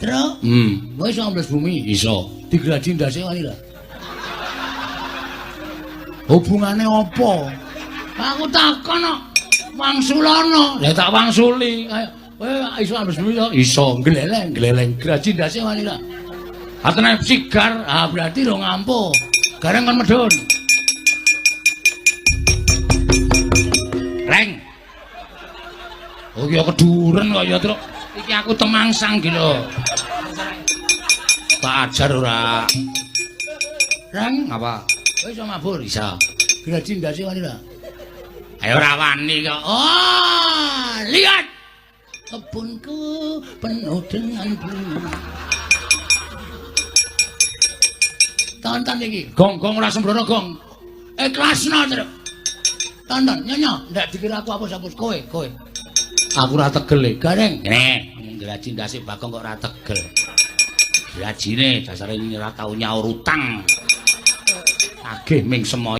Truk. Kowe iso ambles bumi? Iso. Digraji ndase wani ra? Hubungane apa? Aku takon kok. Wangsulana. Lah tak wangsuli. Ayo, kowe iso ambles bumi to? Iso. Gleleng, gleleng. Graji ndase wani ra? Atene sigar, ah berarti ro ngampuh. Gareng kon medhun. Reng. Oh ya keduren kok ya, Truk. Iki aku temangsang iki lho. Tak ajar ora. Reng, apa? Kowe iso mabur? Iso. Graji ndase wani ra? Ayo ora wani kok. Oh, lihat. Kebunku penuh dengan bunga. Tonton iki. Gong-gong ora sembrono gong. Ikhlasno, Truk. Tonton, nyonya, ndak dikira aku apus-apus kowe, kowe. Aku ora tegel e. Gareng. Ngene, ngraji ndase Bagong kok ora tegel. Grajine dasare ora tau nyaur utang. Tagih ming semoyo.